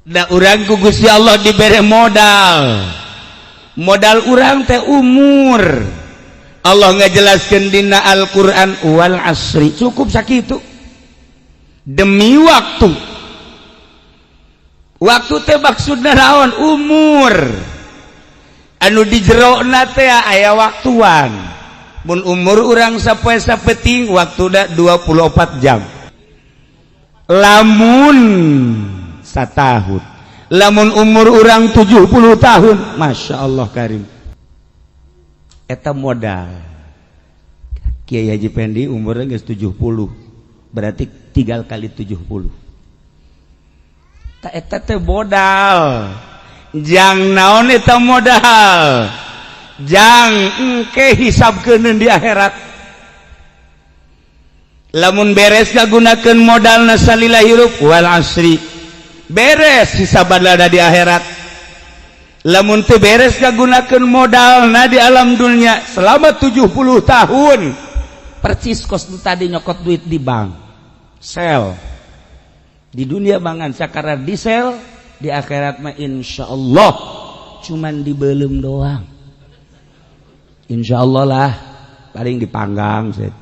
Da urang ku Gusti Allah dibere modal. Modal urang teh umur. Allah ngajelaskeun dina Al-Qur'an, wal asri, cukup sakitu, demi waktu. Waktu teh maksudna naon? Umur anu di jerona teh aya waktuan. Mun umur urang sapoe sapeting, waktu da 24 jam. Lamun satahun, lamun umur urang 70 tahun, Masya Allah Karim, eta modal. Kiai Haji Pendi umurnya geus 70, berarti 3 kali 70. Tak, eta teh modal. Jang naon eta modal? Jang engke hisabkeun di akhirat. Lamun beres ngagunakeun modalna salila hirup, wal asri, beres hisaban lada di akhirat. Lamun teu beres ngagunakeun modalna di alam dunia selama 70 tahun, percis kos nu tadi nyokot duit di bank, sel di dunia mangan sakara di sel, di akhirat mah insyaallah cuman dibelum doang. Insyaallah lah, paling dipanggang set.